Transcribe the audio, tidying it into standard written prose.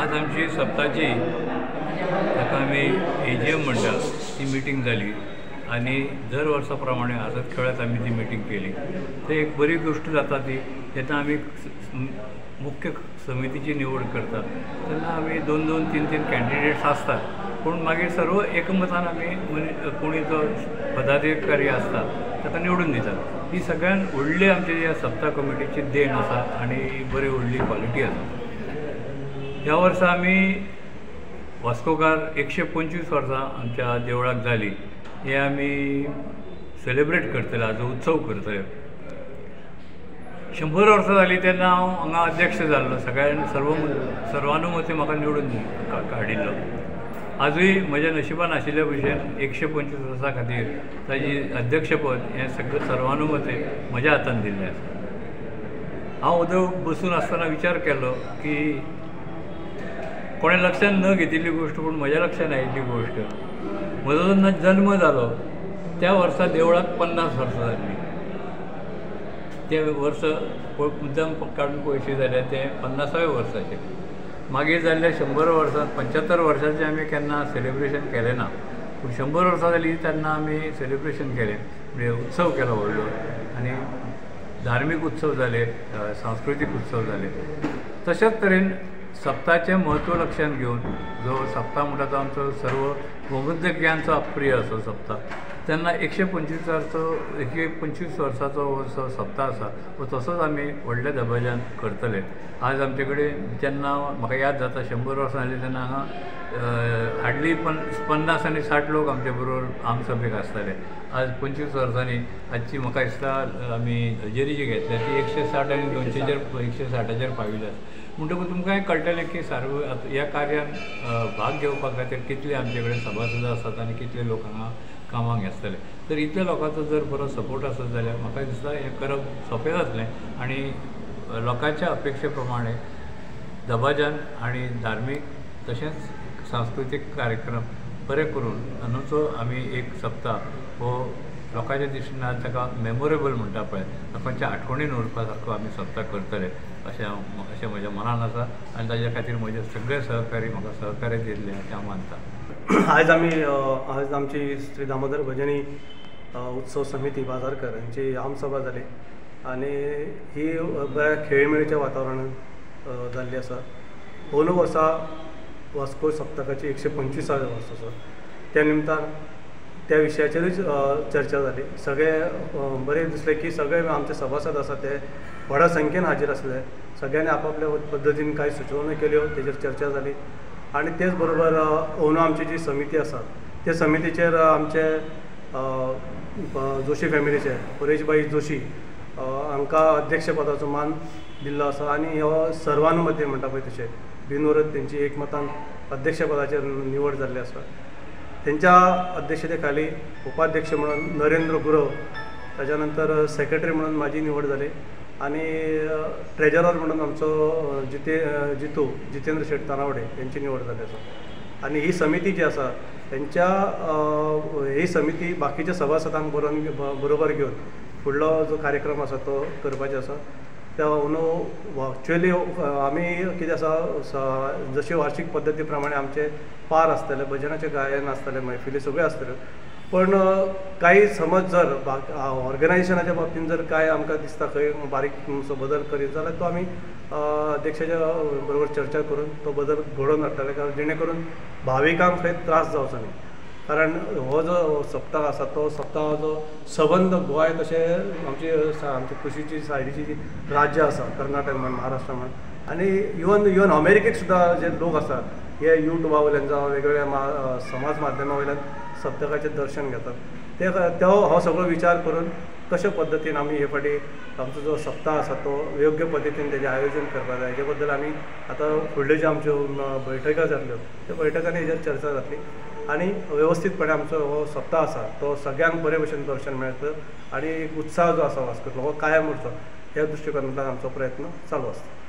आज आमची सप्ताची ताका आमी AGM म्हणटा ती मिटींग जाली आनी दर वर्सा प्रमाणे आझाद खेळात आमी ती मिटींग केली. ते एक बरी गोश्ट जाता ती जेन्ना आमी मुख्य समितीची निवड करता तेन्ना आमी दोन दोन तीन तीन कॅन्डिडेट्स आसतात, पूण मागीर सर्व एकमतान आमी कोणी जो पदाधिकारी आसता ताका निवडून दितात. ही सगळ्यान व्हडली आमची ह्या सप्ता कमिटीची देण आसा आनी बरी व्हडली क्वॉलिटी आसा. ह्या वर्सा आमी वास्कोकार 125 वर्सां आमच्या देवळाक जाली, हे आमी सेलिब्रेट करतले, आज उत्सव करतले. 100 वर्सां जाली तेन्ना हांव हांगा अध्यक्ष जाल्लो, सगळ्यांनी सर्वानुमती म्हाका निवडून काडिल्लो. आजूय म्हज्या नशिबान आशिल्ल्या भशेन 125 वर्सां खातीर ताजी अध्यक्षपद हें सगळें सर्वानुमते म्हज्या हातान दिल्लें आसा. हांव उदय बसून आसतना विचार केलो की कोणें लक्षान न घेतिल्ली गोश्ट पूण म्हज्या लक्षान आयिल्ली गोश्ट, म्हजो जेन्ना जल्म जालो त्या वर्सा देवळाक 50 वर्सां जाल्लीं. तें वर्स मुद्दम काडून पयशे जाल्यार तें 50व्या वर्साचें. मागीर जाल्ल्या 100 वर्सां 75 वर्साचें आमी केन्ना सेलिब्रेशन केलें ना, पूण 100 वर्सां जालीं तेन्ना आमी सेलिब्रेशन केलें, म्हणजे उत्सव केलो व्हडलो आनी धार्मीक उत्सव जाले, सांस्कृतीक उत्सव जाले. तशेंच तरेन सप्ताचें म्हत्व लक्षांत घेवन जो सप्ता म्हणटा तो आमचो सर्व गोमंतकियांचो प्रिय असो सप्ता, तेन्ना 125 वर्साचो हो सप्ता आसा हो तसोच आमी व्हडल्या दबाज्यान करतले. आज आमचे कडेन जेन्ना म्हाका याद जाता 100 वर्सां जालीं तेन्ना हांगा हार्डली 50 आनी 60 लोक आमचे बरोबर आमसभेक आसताले. आज 25 वर्सांनी आजची म्हाका दिसता आमी हजेरी जी घेतल्या ती 160 आनी 200चेर 160चेर पाविल्ली आसा. म्हणटकूच तुमकां कळटलें की सार्व ह्या कार्यान भाग घेवपा खातीर कितले आमचे कडेन सभासद आसात आनी कितले लोक हांगा कामाक आसतले. तर इतल्या लोकांचो जर बरो सपोर्ट आसत जाल्यार म्हाका दिसता हें करप सोंपें जातलें आनी लोकांच्या अपेक्षे प्रमाणे दबाज्यान आनी धार्मीक तशेंच सांस्कृतीक कार्यक्रम बरे करून अंदूचो आमी एक सप्ता हो लोकांच्या दृश्टीन ताका मेमोरेबल म्हणटा पळय, लोकांच्या आठवणीन उरपा सारको आमी सप्ता करतले अशें हांव अशें म्हज्या मनान आसा आनी ताज्या खातीर म्हजे सगळे सहकारी म्हाका सहकार्य दिल्लें अशें हांव मानता. आयज आमी आज आमची श्री दामोदर भजनी उत्सव समिती बाजारकर यांची आमसभा जाली आनी ही बऱ्या खेळमेळीच्या वातावरणांत जाल्ली आसा. अंदू वर्सा वास्को सप्तकाची 125व्या वर्स आसा, त्या निमतान त्या विशयाचेरूच चर्चा जाली. सगळे बरें दिसलें की सगळे आमचे सभासद आसा ते व्हडा संख्येन हाजीर आसले, सगळ्यांनी आपापल्या पद्दतीन कांय सुचोवण्यो केल्यो, तेजेर चर्चा जाली. आनी तेच बरोबर अंदू आमची जी समिती आसा त्या समितीचेर आमचे जोशी फॅमिलीचे परेशभाई जोशी हांकां अध्यक्षपदाचो मान दिल्लो आसा आनी हो सर्वानुमते म्हणटा पळय तशें बिनविरोध तेंची एकमतान अध्यक्षपदाचेर निवड जाल्ली आसा. तेंच्या अध्यक्षते खाली उपाध्यक्ष म्हणून नरेंद्र गुरव, ताच्या नंतर सेक्रेटरी म्हणून म्हाजी निवड जाली आनी ट्रेजरर म्हणून आमचो जितेंद्र शेट तानावडे यांची निवड जाल्ली आसा. आनी ही समिती जी आसा तेंच्या ही समिती बाकीच्या सभासदांक बरोबर घेवन फुडलो जो कार्यक्रम आसा तो करपाचो आसा. त्या अंदू एक्चुअली आमी कितें आसा जशी वार्षीक पद्दती प्रमाणे आमचे पार आसतले, भजनाचें गायन आसतलें, मैफिली सगळ्यो आसतल्यो, पण कांय समज जर ऑर्गनायजेशनाच्या बाबतींत जर कांय आमकां दिसता खंय बारीक बदल करीत जाल्यार तो आमी अध्यक्षाच्या बरोबर चर्चा करून तो बदल घडोवन हाडटले, कारण जेणे करून भाविकांक खंय त्रास जावचो न्ही. कारण हो जो सप्तक आसा तो सप्तक जो सबंद गोंय तशें आमची आमची कुशीची सायडीची जी राज्य आसा कर्नाटक म्हण, महाराष्ट्र म्हण आनी इवन अमेरिकेक सुद्दां जे लोक आसा हे युट्यूबा वयल्यान जावं वेगवेगळ्या समाज माध्यमा वयल्यान सप्तकाचें दर्शन घेतात. ते तो हो सगळो विचार करून कशे पद्दतीन आमी हे फाटी आमचो जो सप्ताह आसा तो योग्य पद्दतीन तेजें आयोजन करपाक जाय. हेजे बद्दल आमी आतां फुडल्यो ज्यो आमच्यो बैठका जातल्यो त्या बैठकांनी हेजेर चर्चा जातली आनी वेवस्थीतपणे आमचो हो सप्ताह आसा तो सगळ्यांक बरे भशेन दर्शन मेळटलें आनी एक उत्साह जो आसा वास्कोतलो हो कायम उरचो ह्या दृश्टिकोनांतल्यान आमचो प्रयत्न चालू आसता.